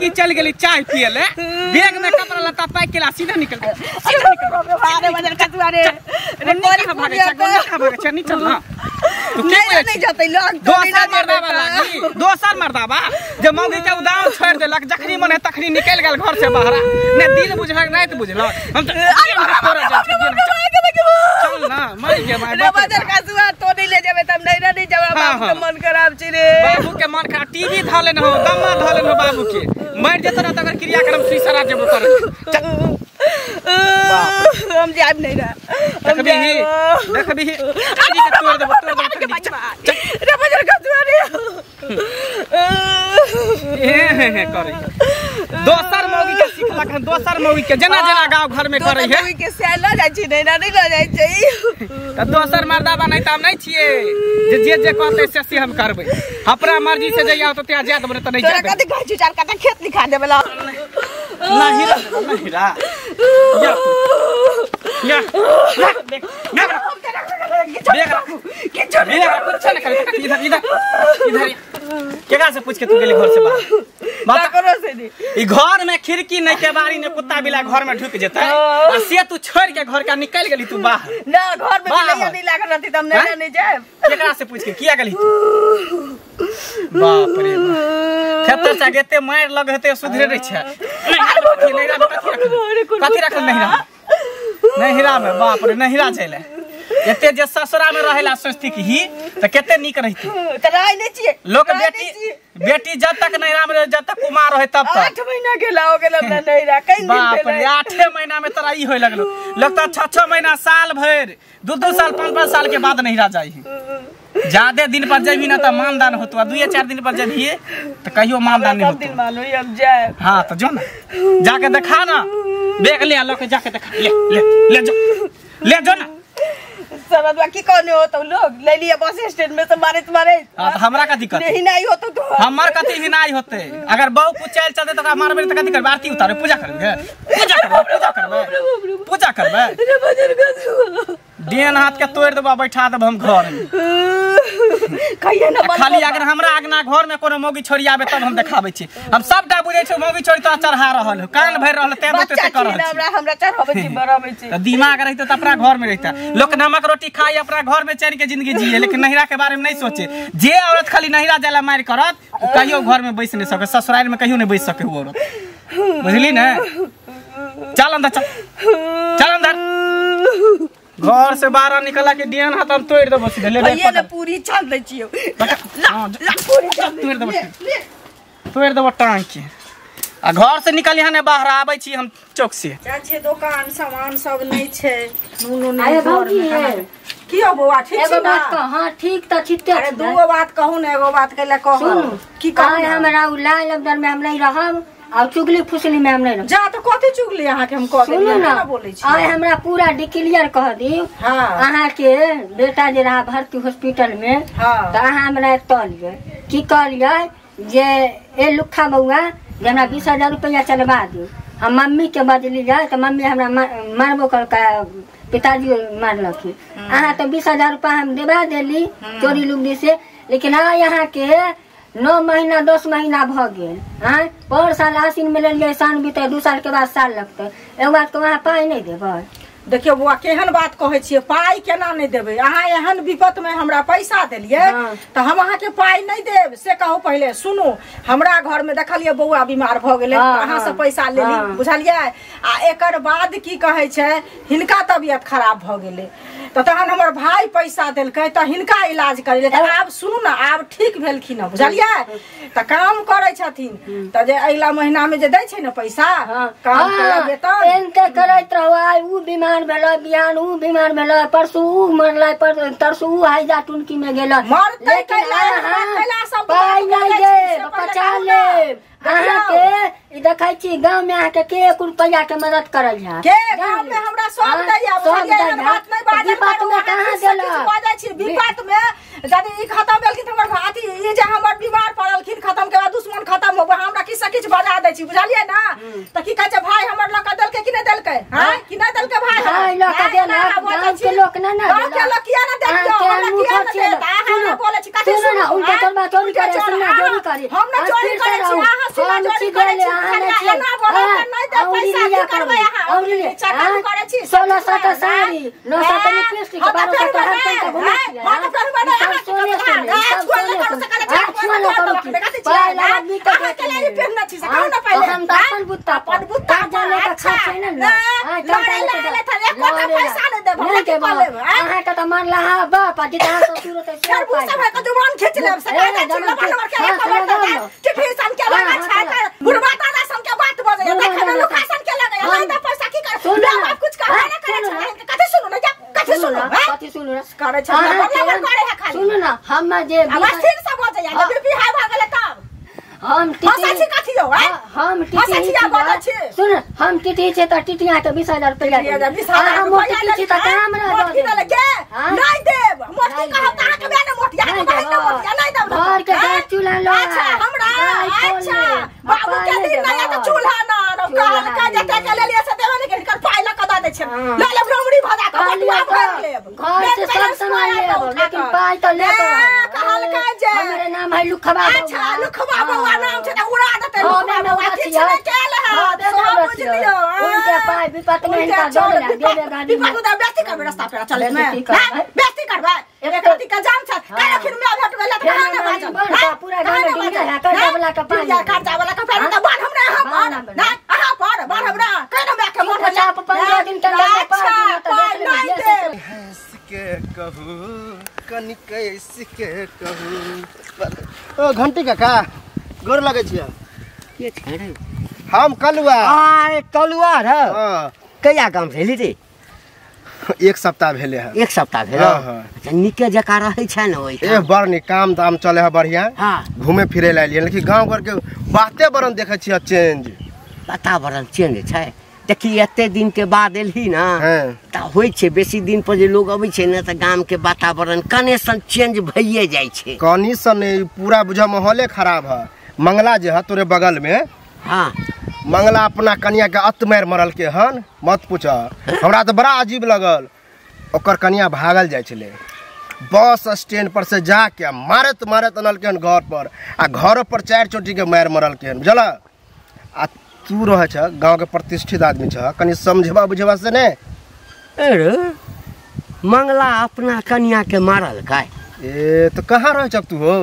की चल गेली चाय पिए ले, बैग में कपड़ा लत्ता पैक केला सीधा निकल गेल। सीधा निकल अरे बजर कतुआ रे रे कोरी भागे छै, कोनी भागे छै, नहीं चल ना। तू के नहीं नहीं जतै लोग दोसर मर्दाबा लागी, दोसर मर्दाबा जे मौगी के उदाम छोड़ देलक, जखनी मन है तखनी निकल गेल घर से बाहर, ने दिन बुझलक रात बुझलक। हम त तोरा जा चल ना मर गे भाई। रे बजर कतुआ तो नहीं ले जेबै तब नहीं नहीं जेबै, बाबू के मन खराब छै रे। बाबू के मन खराब, टीवी धले न हो, दम्मा धले न हो बाबू के, मर जेत ना तकर क्रियाक्रम सुईसरा जेबो कर। हम जाब नहीं ना, देखबी ही देखबी ही आदि के तोड़ देबो, तोड़ देबो रे बजर कतुआ रे। हे हे हे करे दोसर मौगी के सिखलक हन, दोसर मौगी के जेना जेना गांव घर में करे है मौगी के से ल जाय छै, नहीं ना नहीं ल जाय छै। त दोसर मर्दाबा नहीं त हम नहीं छिए जे जे जे कहते से से हम करबै, अपना मर्जी से जइया त त्या जात बने त नहीं तोरा जात। कथि कहै छी, चार काटा खेत लिखा देबला नहीं रा नहीं रा या या देख देख किछो नहीं कुछ नहीं करे, इधर इधर इधर केकरा से पूछ के तू गेली घर से बाहर? बात करो से नहीं। ई घर में खिड़की नहीं केबाड़ी नहीं कुत्ता बिला घर में ढुक जेतै, आ से तू छोड़ के घर का निकल गेली तू बाहर। ना घर में बिलैया नहीं लागल रहती त हम नहीं नहीं जाएब। केकरा से पूछ के किया गेली तू? बाप रे बाप, खेतर से एते मार लग हेते सुधरे नहीं छै। नहीं नहीं कथि रखल नहिरा नहिरा में, बाप रे नहिरा चले एते जे ससुरा में रहेला सोचती कि ही त केते नीक रहती। त रहै नै छियै लोक बेटी बेटी जब तक नहिरा में रहे, जब तक कुमार रहे तब तक। 8 महीना के लाओ गेल हमरा नहिरा कई दिन बाप रे 8 महीना में तोरा ई होय लगलो। लोग त 6-6 महीना साल भर 2-2 साल 5-5 साल के बाद नहिरा जाई है। ज्यादा दिन पर जेबी ना त मानदान होतो, आ 2-4 दिन पर जेबी त कहियो मानदान नहीं होतो। दिन मानो हम जाए। हां त जो ना जाके देखा ना, बैग ले आ लके जाके देखा, ले ले ले जो ले जो ना। समझवा की कहने हो तो लोग ले लिए बस स्टैंड में से मारे मारे। हां त हमरा का दिक्कत नहीं नहीं होतो तो हमर कथि ही नहीं होते। अगर बहु कुचैल चलते त ओकरा मारबे त कथि करबे? आरती उतारबे, पूजा करबे, पूजा करबे, पूजा करबे, पूजा करबे। रे बजर गजु डेन हाथ के तोड़ देबा, बैठा देब हम घर में। कहिए ना खाली अगर हमरा आगना घर में कोनो मौगी छोड़ी आबे तब हम देखाबै छी। हम सबटा बुझै छी मौगी छोड़ी तो चढ़ा रहल हो, कान भरि रहल तें ते कर रहल छी। हमरा हमरा चढ़ाबै छी बराबै छी। त दिमाग रहिते त अपना घर में रहिता। लोक नमक रोटी खाई अपना घर में चैन के जिंदगी जिए, लेकिन नहिरा के बारे में नहीं सोचे। जे औरत खाली नहिरा जाला मार करत उ कहियो घर में बैस नहीं सके, ससुराल में कहियो नहीं बैस सके उ औरत, बुझली ने? चल अंदर चल, चल अंदर। घर से बाहर निकला के डियन हाथ हम तोड़ देबो सीधे। ले ले ने पूरी छान दै छियो, ला पूरी छान तोड़ देबो, तोड़ देबो टांग के। आ घर से निकल यहाँ ने बाहर आबै छी हम चौक से। जाइ छियै दोकान सामान सब नहीं छै, नूनो नहीं घर में। की हो बौआ ठीक छी एगो ना? बात कह। हां ठीक त छिते। अरे दूगो बात कहू ने, एगो बात कैला कहू। की कहू? हमरा उ लाल अबदर में हम नहीं रहब और चुगली फुसली में हम नहीं रहब। जा त कथि चुगली अहाँ के हम कह देलियै, केना बोलै छी? आइ हमरा पूरा डिक्लियर कह दियौ। हां अहाँ के बेटा जे रहा भर्ती हॉस्पिटल में, हां त अहाँ हमरा कहलियै की कहलियै जे ए लुखा बौआ जे हमरा 20,000 रुपया चलवा दियौ। हम मम्मी के बजलियै त मम्मी हमरा मारबो करलकै, पिताजी मारलखिन। अहाँ त 20,000 रुपया हम देबा देली चोरी लुगदी से, लेकिन आइ अहाँ के 9 महीना 10 महीना भ गेल। आँय पर साल आसिन में लेलियै, साल बीतै 2 साल के बाद साल लगतै। एगो बात के अहाँ पाइ नहीं देबै? देखियौ बौआ केहन बात कहै छियै, पाइ केना नहीं देबै? अहाँ एहन विपत में हमरा पैसा देलियै त हम अहाँ के पाइ नहीं देब से कहू। पहिले सुनू, हमरा घर में देखलियै बौआ बीमार भ गेलै त अहाँ से पैसा लेली, बुझलियै? आ एकर बाद की कहै छै, हिनका तबियत खराब भ गेलै त तहन हमर भाई पैसा देलकै त हिनका इलाज करेलै। त आब सुनू ना, आब ठीक भेलखिन हँ, बुझलियै? त काम करै छथिन त जे अगिला महीना में जे दै छै ने पैसा, काम केला वेतन एनते करैत रहू। आइ उ बीमार भेलै, बिहान उ बीमार भेलै, परसू उ मरलै, तरसू उ हैजा टुनकी में गेलै। मरतै कैला कैला सब पाइ नहीं देब, बचा लेब। अहाँ के ई देखै छी गांव में अहाँ के एक रुपया के मदद करै है के? गांव में हमरा सब दैया, बुझलियै? एहन बात नहीं बाजल विपत में कहाँ देलक? बाजै छी विपत में यदि ई खत्म भेलखिन त हमर अथी ई जे हमर बीमार पड़लखिन खत्म के बाद दुश्मन खत्म हो, हमरा किछ से किछ बजा दै छी, बुझलियै ना? त की कहै छै भाई हमर लऽ के देलकै कि नहीं देलकै? हां कि नहीं देलकै भाई? पाइ लऽ कऽ देलक गाँव के लोक ना ना गाँव के लोक किया ना देलियो हमरा किया ना देता अहाँ बोलै छी कथी सुनू ना उनके तोर चोरी करे सुनना चोरी करे हम ना चोरी करे छी अहाँ सीना चोरी करे छी एना बोलै त नै दे पैसा की करबै अहाँ चकन करे छी 1600 का साड़ी 900 का लिपस्टिक 1200 का हर पैसा घुमा छी हम त करबै ना अहाँ सोने सोने सब सोने पाइ आदमी के अहाँ के पेहनना छी से कहू ना पहिले हम त अपन बुत्ता अपन बुत्ता जाने का खा छै ना हां लड़े ला एकोटा पैसा नै देब हमरा की कर लेब अहाँ के त मान लहा बाप आ जिता ससुर त फेर बुझ सब के जुबान खींच लेब से कहै छी लबा नंबर के एक खबर त टिफिन सन के लगा छै त बुढ़वा दादा सन के बात बजै देखै में लुखा सन के लगै नै त पैसा की कर बाप कुछ कहै ना करै छै कथि सुनू ना जा कथि सुनू कथि सुनू ना करै छै बराबर करे है खाली सुनू ना हम जे आवाज फिर से बजै जब बीपी हाई भ गेलै तब हम टीटी कथि हो हम टीटी सुन हम टीटी छै त टीटी के 20000 रुपया 20000 रुपया छी त काम ना मोटकी देले के नहीं देब मोटकी कहब त अहाँ के बे ने मोटिया के बहिन ने मोटिया नहीं देब घर के गैस चूल्हा लो अच्छा हमरा अच्छा बाबू के दिन नहीं त चूल्हा ना कहल का जते के लेलिए से देबे ने के पाइ ल क द दै छै ले लेब रमड़ी भगा के बटुआ भर लेब घर से सब सामान लेब लेकिन पाइ त ले कहल का जे हमरे नाम है लुखबा अच्छा लुखबा बौआ नाम छै त उड़ा देतै लुखबा बौआ किछ नै केल है सब बुझलियो उनके पाइ विपत में हिनका दऽ देबे गाड़ी विपत में बेइज्जती करबै रास्ता पे चले में बेइज्जती करबै एक रति के जाम छै काल्हि फिर में भेट गेल त कहां ने बाजब पूरा गांव में डिंगा है कर्जा वाला के पाइ कर्जा वाला के पाइ त बाढ़ हमरा अहाँ पर नै अहाँ पर बाढ़ हमरा केना मैं के मोट चाप 15 दिन के अंदर पाइ नहीं देब के कहू कनि कैसे के कहू ओ घंटी काका गोर लगै छियै के छै रे हम कलुआ आ कलुआ रे हां कहिया गाम भेली रे एक सप्ताह भेले है एक सप्ताह भेल अच्छा निके जका रहै छै ने ओइ ए बड़ नीक काम दाम चले है बढ़िया हां घूमे फिरे ला एलियै लेकिन गांव घर के बाते बरन देखै छियै चेंज वातावरण चेंज छै देखी एते दिन के बाद एलही ना त होइ छै बेसी दिन पर जे लोग अबै छै ने त गाम के वातावरण कने सन चेंज भइए जाइ छै कनी सन पूरा बुझा माहौले खराब है मंगला जे है तोरे बगल में हाँ मंगला अपना कनिया के अत मारि मरल के हन मत पूछ हमरा तो बड़ा अजीब लगल ओकर कनिया भागल जाइ छलै बस स्टैंड पर से जाके मारत मारत अनलकै हन घर पर आ घर पर 4 चोटी के मारि मरलकै हन बुझल आ तू रह छ गाँव के प्रतिष्ठित आदमी छ कनि समझबा बुझबा से ने अरे मंगला अपना कनिया के मारल काय ए तो कहाँ रह छ तू हो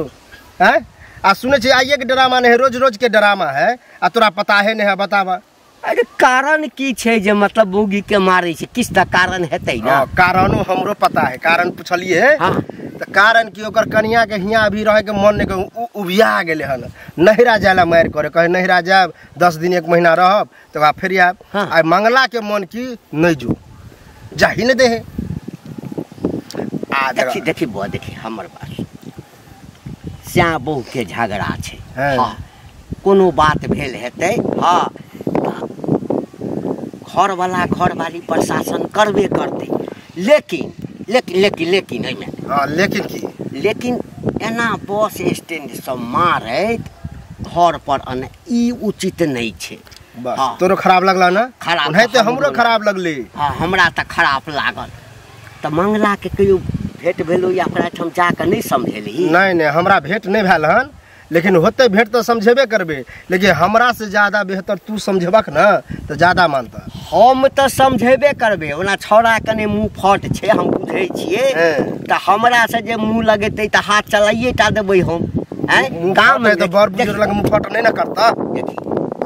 हैं आ सुने छी आइए के ड्रामा नहीं रोज रोज के ड्रामा है आ तोरा पता है नहीं है बतावा अरे कारण की छै जे मतलब बौगी के मारे छै किछ त कारण हेतै ना कारणो हमरो पता है कारण पुछलिए हां त कारण की ओकर कनिया के हिया अभी रहे के मन नहीं के उबिया गेले हन नहिरा जायला मार करे कहे नहिरा जायब 10 दिन 1 महीना रहब तकर बाद फेर आयब आ मंगला के मन की नहीं जो जाही नहीं देहे आ देखी देखी बुआ देखी हमर बात श्या बहू के झगड़ा छै हां कोनो बात भेल हेतै हां घर वाला घर वाली प्रशासन करबे करतै लेकिन लेकिन लेकिन लेकिन एहिमे हां लेकिन की लेकिन एना बस स्टैंड से मारैत घर पर अने ई उचित नहीं छै बस तोरो खराब लगला ना खराब नहीं ते हमरो खराब लगली हां हमरा त खराब लागल त मंगला के कहियो भेंट भेलो या ओकरा ठाम जाके नहीं समझेली नहीं नहीं हमरा भेंट नहीं भेल हन लेकिन होते भेंट तो समझेबे करबे लेकिन हमरा से ज्यादा बेहतर तू समझेबक ना तो ज्यादा मानता हम तो समझेबे करबे ओना छौड़ा कने मुँह फट छै हम बुझै छियै त हमरा से जे मुँह लगेतै त हाथ चलाइए टा देबै हम हैं गाँव में तो बड़ बुजुर्ग लग मुँह फट नहीं ना करता देखी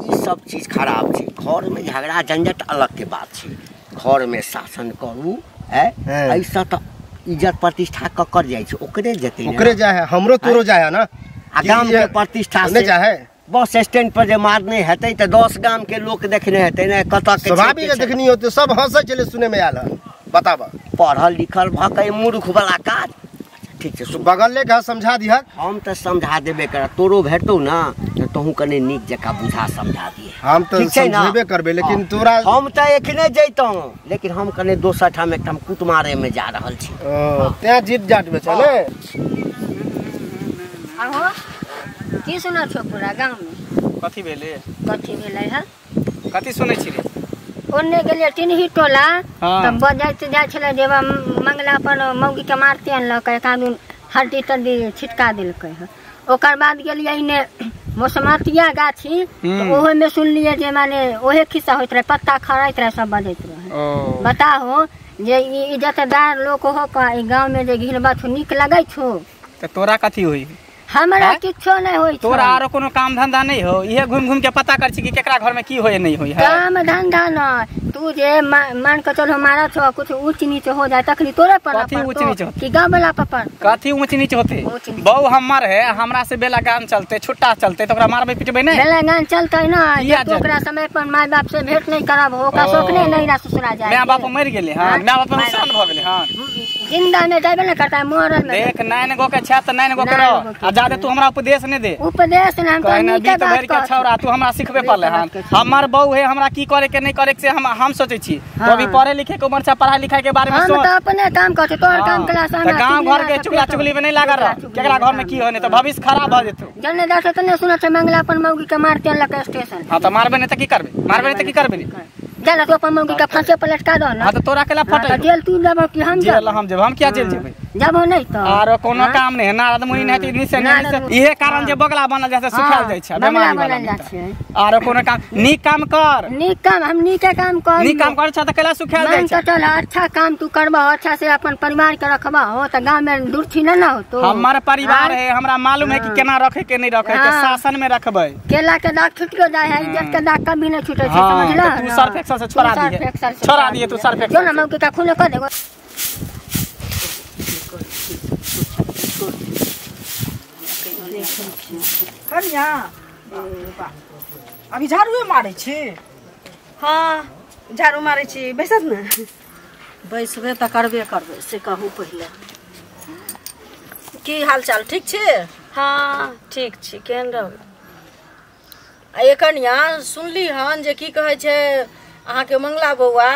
ई सब चीज खराब छै घर में झगड़ा झंझट अलग के बात छै घर में शासन करू हैं ऐसा त इज्जत प्रतिष्ठा ककर जाइ छै ओकरे जेतै ओकरे जाय है हमरो तोरो जाय है ना आ गाम के प्रतिष्ठा से नहीं है बस स्टैंड पर जे मारने हेतै त 10 गाम के लोक देखने हेतै ने कतऽ के स्वाभाविक देखनी होते सब हंसै छलै सुने में आयल हन बताब पढ़ल लिखल भ के मूर्ख वाला काज ठीक छै बगल ले के समझा दिहक हम त समझा देबे कर तोरो भेटतौ ना त तोहू कने नीक जकाँ बुझा समझा दिए हम त समझेबे करबे लेकिन तोरा हम त एखने जैतौं लेकिन हम कने दोसर ठाम एकठाम कुटमारे में जा रहल छी तें जीत जाट में छै ने आहो की सुना छो पूरा गांव में कथी भेले कथी भेलै है कथी सुनै छी रे ओन्ने गेलियै टिनही टोला तऽ बजैत जाइ छलै जे मंगला पर मौगी के मारते अनलकै, एक आदमी हड्डी तड्डी छिटका देलकै हँ। ओकर बाद गेलियै इने मौसमतिया गाछी, तऽ ओहोमे सुनलियै जे माने ओहे खिस्सा होइत रहै, पत्ता खड़ैत रहै, सब बजैत रहै। बताहो जे ई इज्जतदार लोक हो का ई गाँव में जे घिनबा छौ, नीक लगै छौ? तऽ तोरा कथी होई? हमरा किछो नहीं होई। तोरा आरो कोनो काम धंधा नहीं हो? इहे घूम घूम के पता कर छी कि केकरा घर में की होय नहीं होय है। काम धंधा न, तू जे मान के चलो मारा छो, कुछ ऊंच नीच हो जाए तखनी तोरे पर कथी ऊंच नीच होते? कि गांव वाला पर कथी ऊंच नीच होते? बहु हमर है, हमरा से बेला गान चलते छुट्टा चलते, तो ओकरा मारबे पिटबे नहीं? बेला गान चलते ना, जे ओकरा समय पर my बाप से भेंट नहीं करब, ओकरा शौक नहीं नैरा ससुरा जाए। My बाप मर गेले हां, my बाप नुकसान भ गेले हां, जिंदा में जाबे न करता मरल में। देख 9 गो के छै त 9 गो के रह, आ जादे तू हमरा उपदेश नहीं दे। उपदेश न हम तो नीक बात के छौरा, तू हमरा सिखबे पड़ले हन। हमर बहू है, हमरा की करे के नहीं करे के से हम सोचै छी। तो अभी पढ़े लिखे के उम्र छै, पढ़ाई लिखाई के बारे में सोच। हम त अपने काम कर छी, तोहर काम क्लास हमरा गांव घर के चुगला चुगली में नहीं लागल रह, केकरा घर में की होने तो भविष्य खराब भ जेतौ। जने दास त नहीं सुनत छै, मंगला अपन मौगी के मारते लक स्टेशन। हां त मारबे नहीं त की करबे? मारबे नहीं त की करबे? जा ना तू अपन मौगी के फांसी पर लटका दो ना। हां त तोरा केला फटे जेल तू जाबो कि हम जेल? हम जेब, हम किया जेल जेबै? जाबो नहीं त आरो कोनो काम नहीं है, नारद मुनि नहीं त निसे नहीं, इहे कारण जे बगला बनल जाय छै, सुखाल जाय छै, बीमारी बनल जाय छै। आरो कोनो काम नीक काम कर, नीक काम हम नीके काम कर, नीक काम कर छ त केला सुखाल जाय छै। चल अच्छा काम तू करबा, अच्छा से अपन परिवार के रखबा हो त गांव में दुर्ठी न ना होतो। हमर परिवार है, हमरा मालूम है कि केना रखे के नहीं रखे के, शासन में रखबै। केला के दाग छुटियो जाय है, इज्जत के दाग कभी नहीं छूटे छै, समझला? तू सर्फ एक्सेल से छोड़ा दिए, छोड़ा दिए तू सर्फ एक्सेल। जो ना मौके का खून कर देगो। कन्या अभी झाड़ूए मारै छी? हाँ झाड़ू मारै छी। बैसत ने? बैसबे तऽ करबे करबै, से कहू पहिले की हाल चाल, ठीक छी? हाँ ठीक छी, केहन रहबै? आ ये कन्या सुनली हन जे की कहै छै अहाँके मंगला बौआ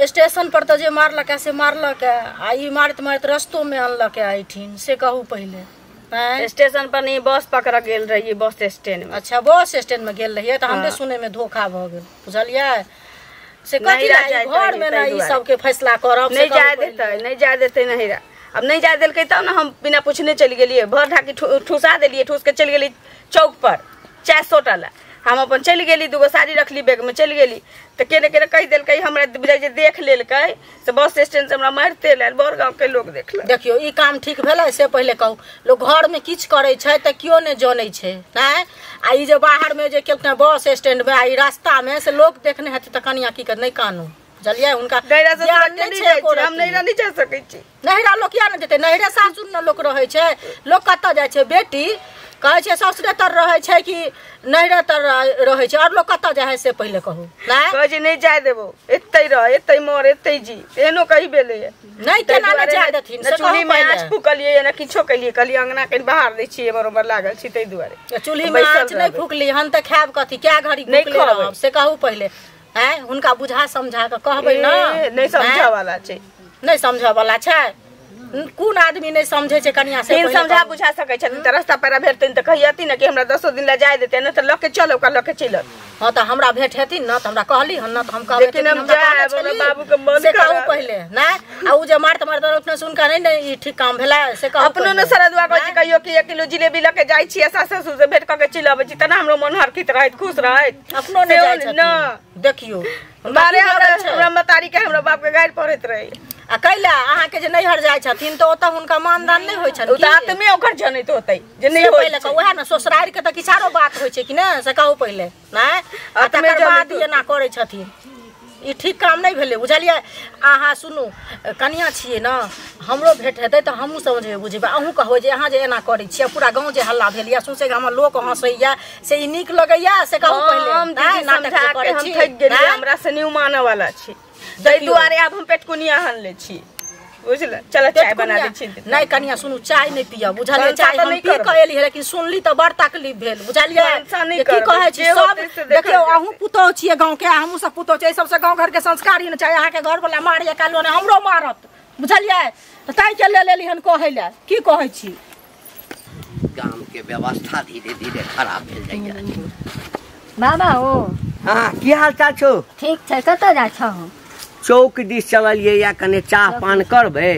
स्टेशन पर तऽ जे मारलक से मारलक, आ ई मारैत मारैत रस्तोमे अनलक एहिठिन, से कहू पहिले। स्टेशन पर नहीं, बस पकड़ गेल रहिए, बस स्टैंड में। अच्छा बस स्टैंड में गेल रहिए तऽ हमरे सुने में धोखा भऽ गेल, बुझलियै? से कथी ला घर में ना ई सबके फैसला करब? नहीं जाय देतै, नहीं जाय देतै नहिरा। अब नहीं जाय देलकै तब ना हम बिना पूछने चलि गेलियै, भर ढाकी ठुसा देलियै, ठूस के चलि गेली चौक पर चाय सोटा ला। हम अपन चलि गेली, दूगो साड़ी रखली बैग में, चलि गेली तऽ केने केने कहि देलकै, हमरा बुझाइ जे देख लेलकै से बस स्टैंड से हमरा मारिते लायल, बड़ गाँव के लोग देखलक। देखियौ ई काम ठीक भेलै से पहिले कहू। लोग घर में किछु करै छै तऽ केओ नहि जनै छै, नहि? आ ई जे बाहर में जे केलकै बस स्टैंड में आ ई रास्ता में से लोग देखने हेतै तऽ कनिया की कर, नहि कानू, बुझलियै? हुनका हम नैहरा नहि जा सकै छी। नैहरा लोक किया नहि जेतै? नैहरे सासुर ने लोक रहै छै, लोक कतऽ जाइ छै? बेटी कहै छै ससुरे तर रहै छै कि नैहरे तर रहै छै, और लोग कतऽ जाइ है से पहिले कहू। नहि कहै छै नहि जाय देबो, एतै रह, एतै मर, एतै जी, एहनो कहि भेलैए। नहि केना नहि जाय देथिन से चूल्ही में आँच फूकलियै ने किछो केलियै, कहलियै अंगना कनि बाहर दै छियै, बरोबर लागल छी ताहि दुआरे। चूल्ही में आँच नहि फूकली हन तऽ खायब कथी? कए घड़ी भूखले रहब से कहू पहिले। आँय हुनका बुझा समझा कऽ कहबै ने। नहि समझऽ वाला छै, नहि समझऽ वाला छै। कोन आदमी नहीं समझे छै कनिया से? समझा बुझा सकै छथिन तऽ रास्ता पैरा भेटतनि तऽ कहियथिन ने कि हमरा 10 दिन ला जाय देतै, नहि तऽ लऽ के चल, ओकरा लऽ के चलि। हाँ तऽ हमरा भेंट हेथिन न तऽ हमरा कहली हन न तऽ हम कहबै, लेकिन हम जायब, हमरा बाबू के मन से कहू पहिले। नहि आ उ जे मारत मारत अपने सुन के नहीं ने ई ठीक काम भेलै से कहू। अपनो ने सरदुआ कहै छै कहियो कि 1 किलो जिलेबी लऽ के जाइ छियै, सास ससुर से भेंट कऽ के चलि अबै छी, तना हमरो मन हरखित रहैत, खुश रहैत। अपनो नहि जाइ छथिन। देखियौ मारे हमरा मतारी के हमरा बाप के गारि पड़ैत रहै। आ कैला अहाँके जे नैहर जाइ छथिन तऽ ओतऽ हुनका मानदान नहि होइ छनि? ओ तऽ आत्मे ओकर जनैत होतै जे नहि होइ। पहिले कहू, उएह ने ससुरारि के तऽ किछु आरो बात होइ छै कि नहि, से कहू पहिले। नहि आ तकर बाद एना करै छथिन, ई ठीक काम नहि भेलै, बुझलियै? अहाँ सुनू कनिया छियै ने, हमरो भेंट हेतै तऽ हमहूँ समझबै बुझबै। अहूँ कहबै जे अहाँ जे एना करै छियै, पूरा गाँव जे हल्ला भेल यऽ, सौंसे गामक लोक हँसैया, से ई नीक लगैया से कहू पहिले। नाटक करै छी, हम थकि गेलियै, हमरा से नहि मानऽ वाला छी, ताहि दुआरे आब हम पेटकुनिया हन ले छी, बुझल? चल चाय बना दै छी। नहि कनिया सुनू, चाय नहि पियब, बुझलियै? चाय हम पी कऽ एलियै लेकिन सुनली तऽ बड़ तकलीफ भेल, बुझलियै? की कहै छी सब, देखियौ अहूँ पुतोहु छियै गाँवके, हमहूँ सब पुतोहु छियै, एहि सबसँ गाँव घरके संस्कार ही ने चाही। अहाँके घरवला मारैया काल्हि ने हमरो मारत, बुझलियै? तऽ ताहिके लेल एली हन कहै लए। की कहै छी? गाम के व्यवस्था धीरे धीरे खराब भेल जाइए। बाबा हो हां की हाल चाल छौ? ठीक छै। कतऽ जाइ छौ? चौक दिस चललियै या कने चाह पान करबै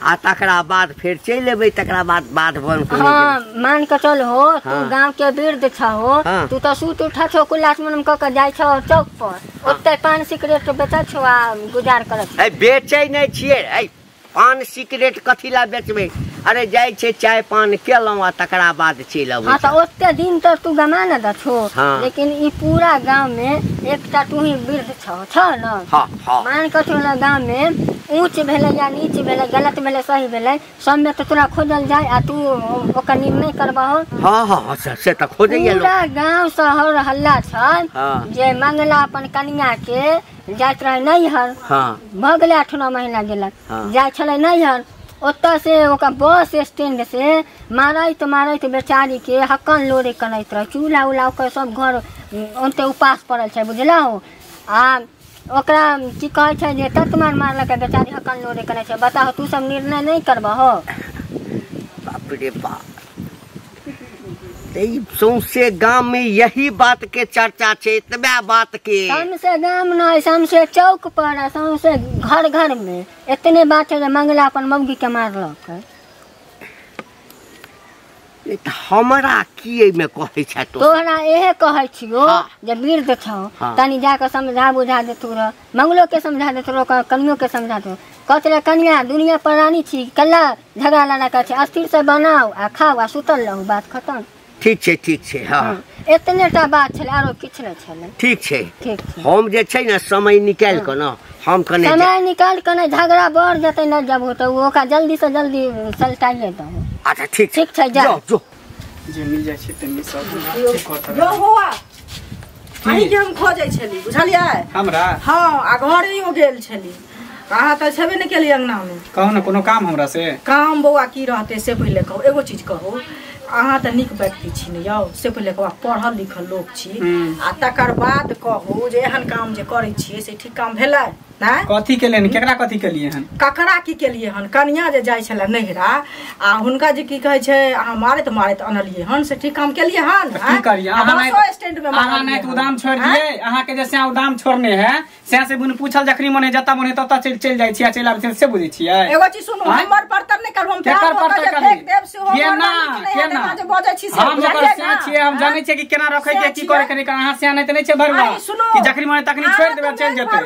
आ तकरा बाद फेर चलि एबै, तकरा बाद बाध बन। हाँ मान के चल हो, तू गांव के वृद्ध छहो, तू तो सूत उठा छो कुलास मन क के जाय छो चौक पर, ओते पान सिगरेट बेचै छो आ गुजार करत। ए बेचै नै छियै, ए पान सिगरेट कथी ला बेचबै? अरे जाइ छै चाय पान केलहुँ आ तकरा बाद चलि अबै। हाँ तो ओते दिन तो तू गमा न दछो, लेकिन ई पूरा गांव में एकटा तू ही वृद्ध छो छो न। हाँ हाँ मान के चल गांव में ऊंच भेलै या नीच भेलै, गलत भेलै सही भेलै, सब में तो तोरा खोजल जाय आ तू ओकर निर्णय करबहो। हाँ हाँ से तो खोजैया लोग। पूरा गांव शहर हल्ला छै जे मंगला अपन कनिया के जाइत रहे नैहर। हाँ भऽ गेलै 8-9 महीना गेलक, जाइ छलै नैहर, ओतऽ से ओकर बस स्टैंड से मारैत मारैत बेचारी के हक्कन लोरे कनैत रहे, चूल्हा उल्हा ओकर सब घर ओनते उपास पड़ल छै बुझलहो। आ ओकरा की कहै छै जे तत मार मारलकै बेचारी हक्कन लोरे कनै छै। बताहो तू सब निर्णय नहीं करबहो? बाप रे बाप, सौंसे गाम में यही बात के चर्चा छै, एतबे बात के। सौंसे गाम नहीं, सौंसे चौक पर, सौंसे घर घर में एतने बात छै जे मंगला अपन मौगी के मारलक। हमरा की एहिमे कहै छै? तोहरा इहे कहै छियो जे वृद्ध छौ, तनी जाके समझा बुझा देतू रह, मंगलो के समझा देतू रह, कनियो के समझा दो। कहते रहे कनिया दुनिया परानी छी, कल्ला झगड़ा लड़ा के छै, अस्थिर से बनाओ आ खाओ आ सुतल रहू, बात खत्म। ठीक छै ठीक छै। हाँ एतने टा बात छलै, आरो किछु नहि छलै। ठीक छै ठीक छै। हम जे छै ने समय निकालि कऽ ने, हम कने समय निकालि कऽ ने झगड़ा बढ़ जेतै ने जब तऽ ओकरा जल्दी से जल्दी सलटाइए दहो। अच्छा ठीक ठीक छै, जा जो जे मिल जाइ छै तनी सब ठीक करत। यो बौआ अहीं के हम खोजै छली बुझलियै हमरा? हाँ आ घरे गेल छली, अहाँ तऽ छेबे नहि केलियै अंगना में। कहू ने कोनो काम हमरा से? काम बौआ की रहतै से पहिले कहू। एगो चीज कहू, अहाँ तऽ नीक व्यक्ति छी ने यौ, से पहिले कहू, पढ़ल लिखल लोक छी, आ तकर बाद कहू जे एहन काम जे करै छियै से ठीक काम भेलै? नहि कथी केलियै, केकरा कथी केलियै हन? ककरा की केलियै हन? कनिया जे जाइ छलै नैहरा आ हुनका जे की कहै छै अहाँ मारैत मारैत अनलियै हन, से ठीक काम केलियै हन? की करियै अहाँ नहि तऽ उदाम छोड़ि दियै। अहाँके जे सएह उदाम छोड़ने है सएह से बुन पूछल जखनी मन है जतऽ मन है ततऽ चलि चलि जाइ छियै, चलि आबै छियै, से बुझै छियै? एगो चीज सुनू, हमर परतर नहि करू, हम केकर परतर फेक देब सेहो केना केना जे बजै छी से हम ओकर सएह छियै, हम जानै छियै कि केना रखै के की करै के। अहाँ सएह नहि तऽ नहि छै भरुआ कि जखनी मन है तखनी छोड़ि देबै चलि जेतै।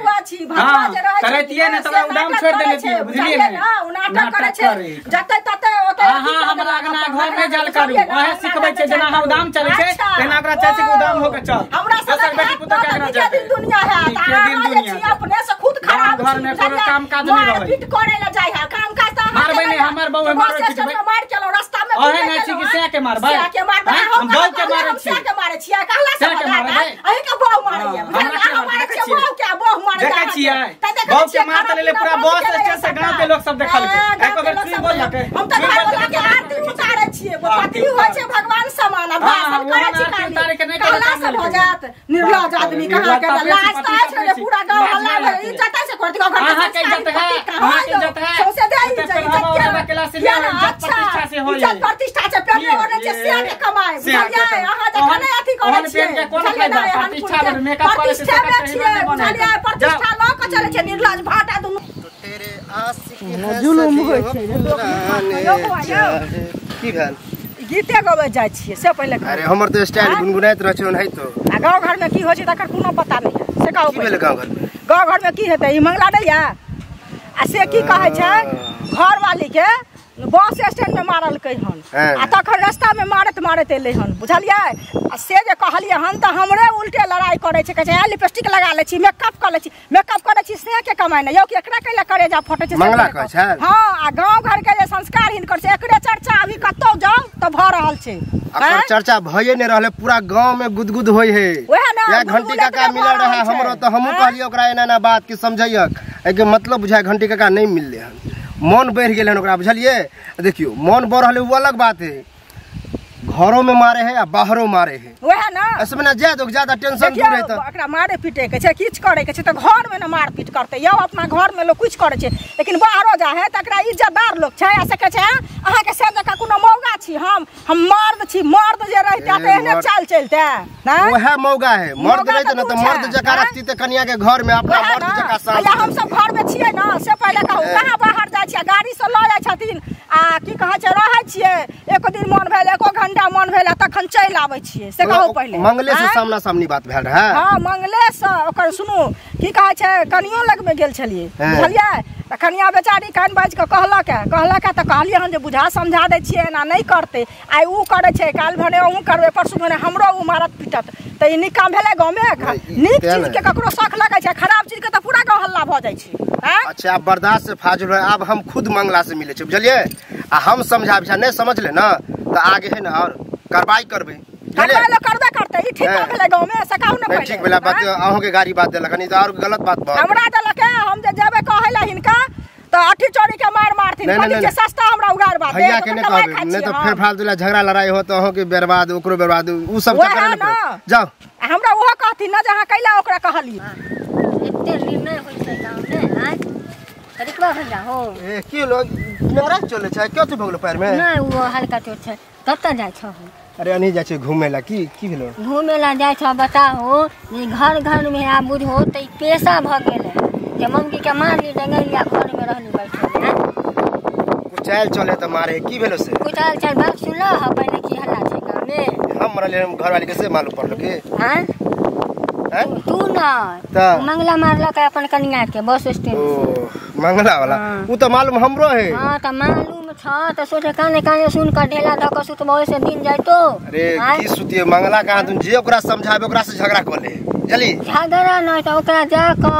हां करैतियै ने तब उदाम छोड़ि देने छियै बुझलियै ने? ओ नाटक करै छै जतै ततै ओतै। अहाँ हमरा अंगना घर नहि जाल करू, ओहे सिखबै छै जेना अहाँ उदाम चलै छै तेना ओकरा चाहै छै कि उदाम हो के चल। हमरा दोसर बेटी पुतोह के अंगना जेतै। दुनिया है अहाँ जे छी अपने से खुद खराब घर में कोनो काम काज नहि रहै, मारपीट करै ल जाइ है। काम काज त मारबै नहि, हमर बहू मारबै पिटबै मार केलौ रास्ता में। ओहे नहि छी कि सएह के मारबै? सएह के मारबै, हम बहू के मारै छी, सएह के मारै छी, कहला से अहीं के बहू मारैया बुझलियै? अहाँ मारै छियै बहू के, बहू मारै देखै छियै बहू के मारते लेले पूरा बस स्टैंड से गांव के लोग सब देखलकै। एको बेर सुई बोललकै? हम त घर वाला के आरती उतारै छियै, पति होइ छै भगवान समान, भाषण करै छी खाली कहला से भ जात। निर्लज आदमी कहाँ के लाज त अछि रे, पूरा गांव हल्ला भेल इज्जत से करत घर के। अहाँ के इज्जत है, अहाँ के इज्जत है, सौंसे दे इज्जत के प्रतिष्ठा से होई, इज्जत प्रतिष्ठा से पेने ओने छै से के कमाए बुझलियै? अहाँ जखन अथी करै छियै कोन फायदा? प्रतिष्ठा में मेकअप करे से बुझलियै? प्रतिष्ठा ल के चलै छै निर्लज भाटा दुनू। जुलुम होइ छै की भेल? गीते गबै जाइ छियै से पहिले कहू। अरे हमर तऽ स्टाइल गुनगुनाइत रहै छै ओनाहितो। आ गाँव घर में की होइ छै तकर कोनो पता नहि है, से कहू। की भेल गाँव घर में? गाँव घर में की हेतै, ई मंगला नहि यऽ आ से की कहै छै घरवाली के बस स्टैंड में मारलकै हन आ तखन रास्ता में मारैत मारैत एलै हन बुझलियै? आ से जे कहलियै हन तऽ हमरे उल्टे लड़ाई करै छै, कहै छै लिपस्टिक लगा लै छी, मेकअप कऽ लै छी, मेकअप करै छी से के कमाइ नहि यौ कि एकरा कैला करेजा फटै छै? मंगला कहै छै। हाँ आ गाँव घर के जे संस्कार हिनकर से एकरे चर्चा अभी कतौ जाउ तऽ भऽ रहल छै। अकर चर्चा भइए नहि रहलै, पूरा गाँव में गुदगुद होइ है। वएह ने या घंटी काका मिलल रहे हमरो तऽ हमहूँ कहलियै ओकरा एना एना बात कि समझैयक, एहिके मतलब बुझाय घंटी काका नहि मिललै हन, मन बढ़ि गेल हन ओकरा बुझलियै? देखियौ मन बढ़ल ओ अलग बात है, घरों में मारे है आ बाहरों मारे है वएह ना ऐसे में ना जाय दो ज्यादा टेंशन दूर रहता एकरा मारे पीटे के छै किछ करे के छै त घर में न मारपीट करते यौ अपना घर में लोग कुछ करे छै लेकिन बाहरो जा है तकरा इज्जतदार लोग छै आ से कहै छै अहाँ के से जका कोनो मौगा छी हम मर्द छी मर्द जे रहते त एहने चाल चलते ना वएह मौगा है मर्द रहते न त मर्द जका रखती त कनिया के घर में अपना मर्द जका साथ या हम सब घर में छियै ना से पहिले कहू कहाँ बाहर जाइ छियै गाड़ी से ल जाइ छथिन आ की कहै छै रहै छियै एको दिन मन भेल एको घंटा मन भेल तखन चलि आबै छियै से कहू पहिले मंगले से सामना सामनी बात भेल रहे हां मंगले से ओकर सुनू की कहै छै कनियो लग में गेल छलियै बुझलियै त कनिया बेचारी कान बाजि के कहलक कहलक त कहलियै हन जे बुझा समझा दै छियै एना नहि करतै आइ ऊ करै छै काल्हि भने अहूँ करबै परसू भने हमरो ऊ मारत पीटत त ई नीक काम भेलै गाँवमे नीक चीज के ककरो शौक लगै छै खराब चीज के त पूरा गाँव हल्ला भऽ जाइ छै अच्छा अब बर्दाश्त से फाजुल है अब हम खुद मंगला से मिले छै बुझलियै आ हम समझाबै छै नहीं समझले ना त आगे है ना और कार्रवाई करबै कार्रवाई लोग करबे करतै ई ठीक ना भेलै गाँव में से कहू ना पहिले ठीक भेला बात अहूँ के गाड़ी बात देलक नहीं त और गलत बात भऽ हमरा देलक हम जे जेबै कहै ला हिनका त अठी चोरी के मार मारथिन कहली जे सस्ता हमरा उगार बात भैया के नहीं कहबै नहीं त फेर फालतू ला झगड़ा लड़ाई हो त अहूँ के बर्बाद ओकरो बर्बाद उ सब चक्कर में जाओ हमरा ओहो कहथिन ना जे अहाँ कैला ओकरा कहली एते निर्णय होइ छै गाँव में आय तरीकवा भैया हो ए की लोग नाराज चले छै क्यों तू भगलो पैर में नहीं वो हल्का चोट छै कतऽ जाइ छौ अरे अनी जाइ छै घूमे ला की की भेलो घूमे ला जाइ छौ बताहो ई घर घर में आब बुझहो त ई पेशा भ गेलै जे मम्मी के मारली डंगैलिया घर में रहली बैठल कुचाल चले त मारे की भेलो से कुचाल चल बात सुनलो ह पहिले की हल्ला छै गाँव में हम मरले हम घर वाली कैसे मालूम पड़लो के हां तू ना मंगला मारलक अपन कनिया के बस स्टैंड ओ मंगला वाला उ त मालूम हमरो है हां त मालूम छ त सोचे काने काने सुन के ढेला ध के सुतबो से दिन जाइतो अरे की सुतिए मंगला कहां तुम जे ओकरा समझाबे ओकरा से झगड़ा कर ले जली झगड़ा नहीं त ओकरा जा क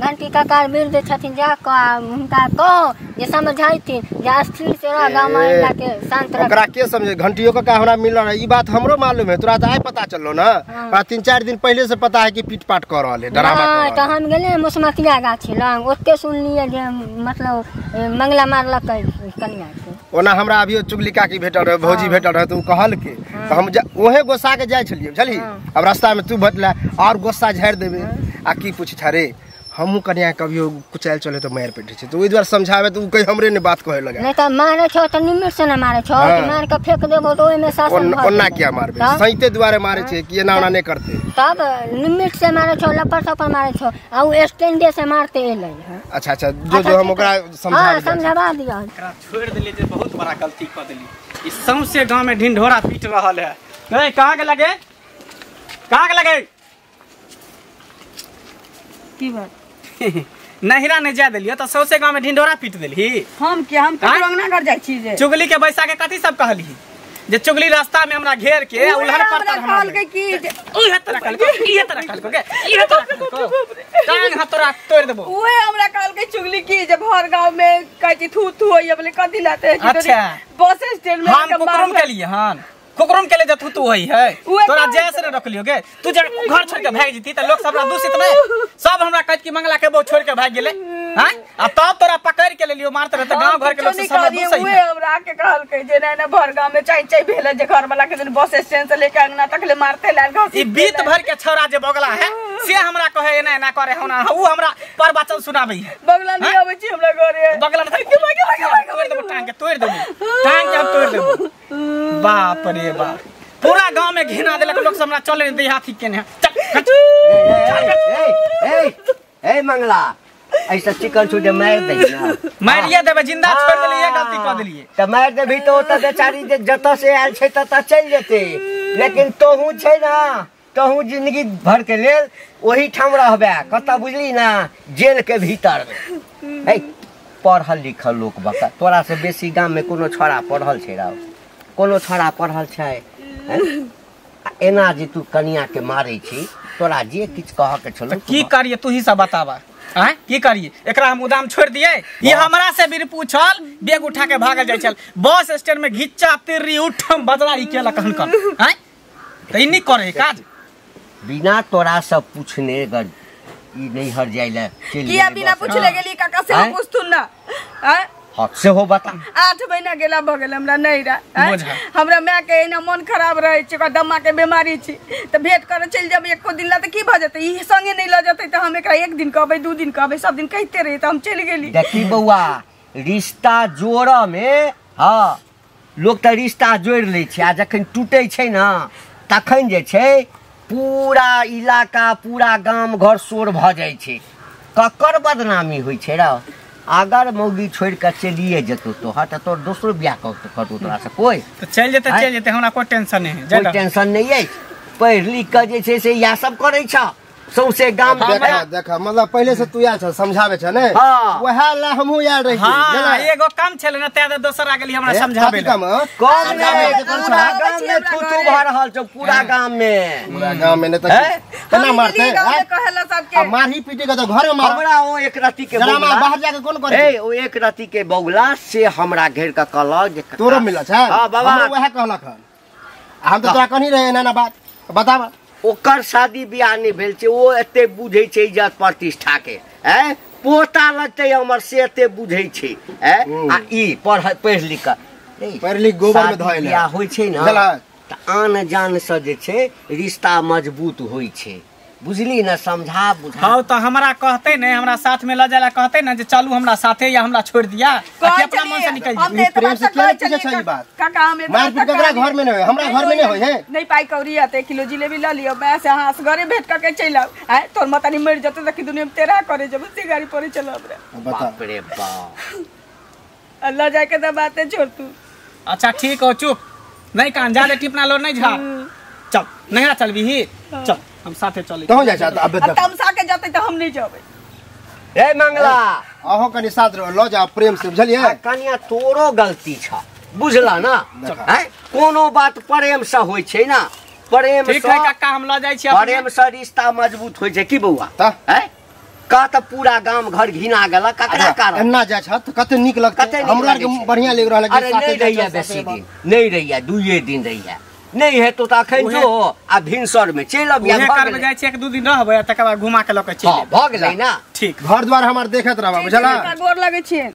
घंटी काका बिर छथिन जा क हुनका कहो जे समझाइथिन जे स्थिर से रह गाँव में के शांत रह ओकरा के समझे घंटियो का हमरा मिल रहा है ई बात हमरो मालूम है तोरा त आइ पता चललो ना हमरा 3-4 दिन पहले से पता है कि पीट पाट कर रहल है ड्रामा कर रहल त हम गेले मुसमतिया गाछी लंग ओते सुनलिए जे मतलब मंगला मारलक कनिया के ओना हमरा अभियो चुगली काकी भेटल रहे भौजी भेटल रहे त उ कहल के त हम ओहे गुस्सा के जाय छलिए बुझली अब रास्ता में तू भेटला और गुस्सा झाड़ देबे आ की पूछ छा रे हमहू कनिया कभियो कुचाल चले त मार पीटे छै त ओइ दुआरे समझावे त उ कहि हमरे ने बात कहे लगा नहीं त मारे छौ त निमित से ना मारे छौ कि मार के फेंक देबो त ओइ में शासन ओन्ना किया मारबे सैते दुआरे मारे छै कि एना ओना नहीं करते तब निमित से मारे छौ लपड़ थपड़ मारे छौ आ उ स्टैंडे से मारते एलै अच्छा अच्छा जो जो हम ओकरा समझा हां समझावा दियो एकरा छोड़ देलिए जे बहुत बड़ा गलती क देली ई सौंसे गांव में ढिंढोरा पीट रहल है नहीं कहां के लगे कहां के लगे की बात नहिरा नहीं जा देलियो त सौंसे गांव में ढिंढोरा पीट देलही हम के हम ककरो अंगना घर जाइ छी जे चुगली के बैसा के कथी सब कहली जे चुगली रास्ता में हमरा घेर के उलहन पर हमरा कहलकै कि उहे तरह कहलकै इहे तरह कहलकै इहे तरह कहलकै टांग हाथ तोरा तोड़ देबो उहे हमरा कहलकै चुगली की जे भर गांव में कहै छी थू थू होइए बोले कथी लाते अच्छा बस स्टैंड में हम कुकरुम के लिए हन कुकरुम के लिए जे थू थू होई है तोरा जैसे ने रखलियो गे तू जे घर छोड़ के भाग जती त लोग सब हमरा दूषित नहीं सब हमरा कहत कि मंगला के बहु छोड़ के भाग गेलै हां आ तब तोरा पकड़ के लेलियो मारते रहते गांव घर के लोग सब हमरा दूसै उहे हमरा के कहलकै जे नै नै भर गांव में चाय चाय भेल जे घर वाला के दिन बस स्टैंड से लेके अंगना तक ले मारते लाल घास ई बीत भर के छौरा जे बगला है से हमरा कहे एना एना करे होना उ हमरा पर वचन सुनाबै है बगला नहीं आबै छी हमरा घरे बगला तोड़ देबो टांग के तोड़ देबो टांग के हम तोड़ देबो बाप रे बाप पूरा गांव में घिना देलक लोग सब हमरा चले नहीं हाथी केने चल ए ए ए मंगला ऐसा चिकन छू जे मार दे ना मारिए देबे जिंदा छोड़ देलिए गलती क देलिए त मार देबी त ओत बेचारी जे जत से आयल छै तत चल जेते लेकिन तोहू छै ना तोहू जिंदगी भर के लेल ओही ठाम रहबे कत बुझली ना जेल के भीतर में ए पढ़ल लिखल लोक बका तोरा से बेसी गाम में कोनो छोरा पढ़ल छै राव कोनो छोरा पढ़ल छै एना जे तू कनिया के मारे छी तोरा जे किछ कह के छलो की करिए तू ही सब बतावा आय की करिए एकरा हम उदाम छोड़ दिए ये हमरा से भी पूछल बैग उठा के भागल जाय छल बस स्टैंड में घिच्चा तिर्री उठम बजरा ई केलक हन कन आय त ई नी करे काज बिना तोरा सब पूछने गर ई नहीं हर जाइला किया बिना पूछले गेली काका से पूछथुन ना आय हाँ सेहो बता। 8 महीना गेला भ गेल हमरा नैहरा। हमरा माय के एना मन खराब रहै छै, ओकरा दम्मा के बीमारी छै, तऽ भेंट करे चलि जेबै एको दिन ला तऽ की भऽ जेतै? ई संगे नहि लऽ जेतै तऽ हम एकरा एक दिन कहबै, 2 दिन कहबै, सब दिन कहिते रही तऽ हम चलि गेली। देखी बौआ, रिश्ता जोड़ऽ में हाँ लोक तऽ रिश्ता जोड़ि लै छै, आ जखन टूटै छै ने तखन जे छै पूरा इलाका पूरा गाम घर शोर भऽ जाइ छै। ककर बदनामी होइ छै रौ? अगर मौगी छोड़ि कऽ चलिए जेतौ तोहर तऽ तोहर दोसरो बियाह करतौ तोरा से कोइ। तऽ चलि जेतै, चलि जेतै, हमरा कोइ टेंशन नहि है। कोइ टेंशन नहि अछि। पढ़ि लिख कऽ जे छै से इएह सब करै छ सौंसे गाम। देखा देखा, मतलब पहिले से तू आयल छ समझाबै छ ने, वएह ला हमहूँ आयल रही। हाँ एगो काम छलै ने तें दोसर आ गेली हमरा समझाबै ला। कम नहि, पूरा गाम में थू थू भऽ रहल छौ, पूरा गाम में, पूरा गाम में। नहि तऽ केना मारतै? आ मारही पीटी के तऽ घर में मार। हमरा ओ एक रति के बौगला बाहर जाके कोन करै? ए ओ एक रति के बौगला से हमरा घेर के कहलक जे तोरो मिलल छै। हां बाबा, हमरो वएह कहलक हन। हम तऽ तोरा कहनी रहे एना एना बात बताब। ओकर शादी बियाह नहि भेल छै, ओ एते बुझै छै इज्जत प्रतिष्ठा के, ऐं पोता लगतै हमर से एते बुझै छै, ऐं आ ई पढ़ लिख कऽ पढ़ लिख गोबर में धोइल बियाह होइ छै ने तऽ आन जान से जे छै रिश्ता मजबूत होइ छै, बुझली ने? समझा बुझा। हाँ तो हमरा कहते ने, हमरा साथ में ल जाला कहते ने जे चलू हमरा साथे या हमरा छोड़ दिया, अपना मन से निकल जाई। प्रेम से किया पूछे छै ई बात? काका हम मार पीट ककरा घर में नहीं होय, हमरा घर में नहीं होय है। नहीं पाई कौड़ी आते 1 किलो जिलेबी ल लियो, मैं से हां घरे भेट करके चल आउ। आय तोर मतानी मर जते त की दुनिया में तेरा करे जब से गाड़ी पर चल हमरा। बाप रे बाप, अल्लाह जाके त बातें छोड़ तू। अच्छा ठीक हो, चुप नहीं कान जा ले, टिपना लो नहीं झा, चल नहीं चलबी ही, चल हम साथे चली। तों जाइ छ अब तमसा के जते त हम नहीं जेबै। ए मंगला अहो कनी साथ रहो, ल जा प्रेम से, बुझलियै? कनिया तोरो गलती छ, बुझला ना? हैं कोनो बात प्रेम से होय छै ना, प्रेम से। ठीक है काका, हम ल जाइ छी। प्रेम से रिश्ता मजबूत होय छै की बौआ? हैं का त पूरा गाम घर घिना गेल ककरा कारण? एना जाइ छ त कते नीक लगतै, हमरा के बढ़िया लग रहल है। अरे नहीं रहिया बेसी दिन नहीं रहिया, 2 दिन रहिया नहीं है तो अखन जो आ भिनसर में चलि अबिया। उहे कार में जाइ छी, 1-2 दिन रहबै तकर बाद घुमा के ल के चलि। हां भ गेलै ना। ठीक, घर द्वार हमर देखत रहब, बुझला? गोर लगै छी।